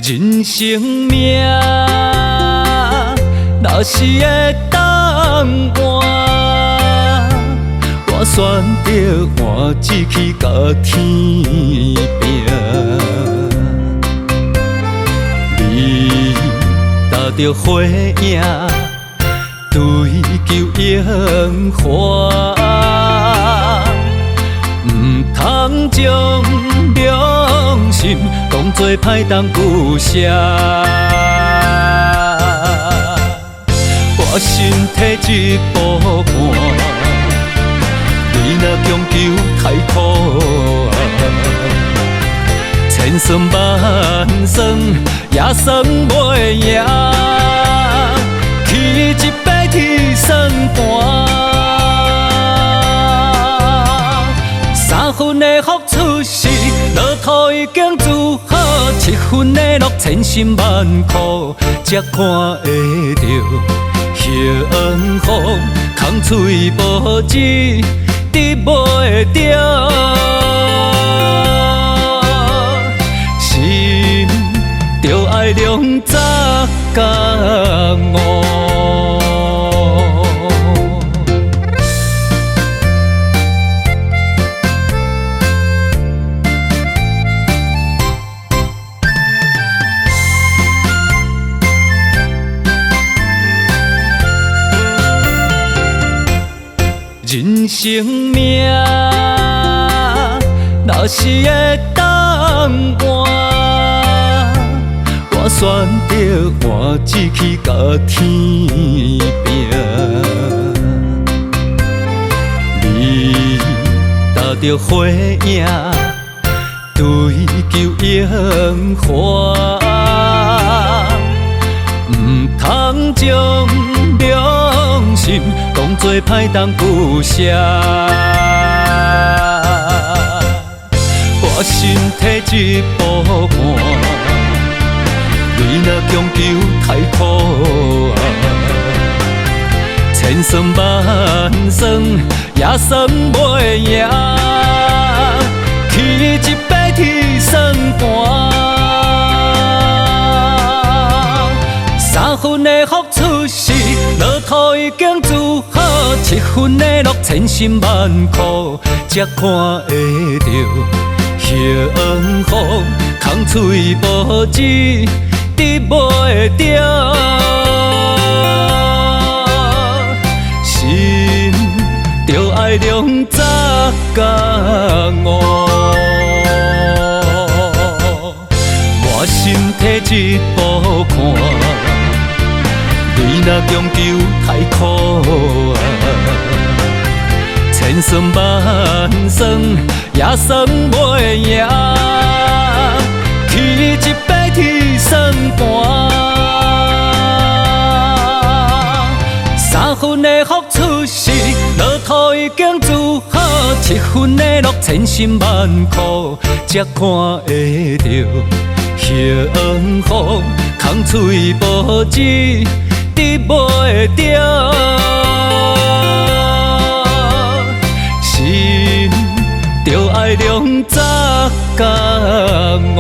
人生命，若是會當換，我選擇換志氣佮天拼。你踏著火影，追求榮華，毋通將良心當作歹當取捨。我身體這步看，你若強求太苦啊，千算萬算也算袂贏，起一塊鐵算盤。三分的福出世，樂土已經煮好，七分的樂千辛萬苦才看會著。幸福空喙無舌，得袂著，心著愛量十甲五。人生命，若是會當換，我選擇換志氣佮天拼。你踏著火影，追求榮華，毋通將良心當作歹當取捨。我身體這步看，你若強求太苦啊，千算萬算也算袂贏，起一塊鐵算盤。三分的福出世，樂土已經煮好，七分的樂千辛萬苦才看會著。幸福空喙無舌，得袂著，心著愛量十甲五。我身體這步看，你若強求太苦啊，千算萬算也算袂贏，起一塊鐵算盤。三分的福出世，樂土已經煮好，七分的樂千辛萬苦才看會著。幸福空喙無舌，得袂著，心著愛量十甲五。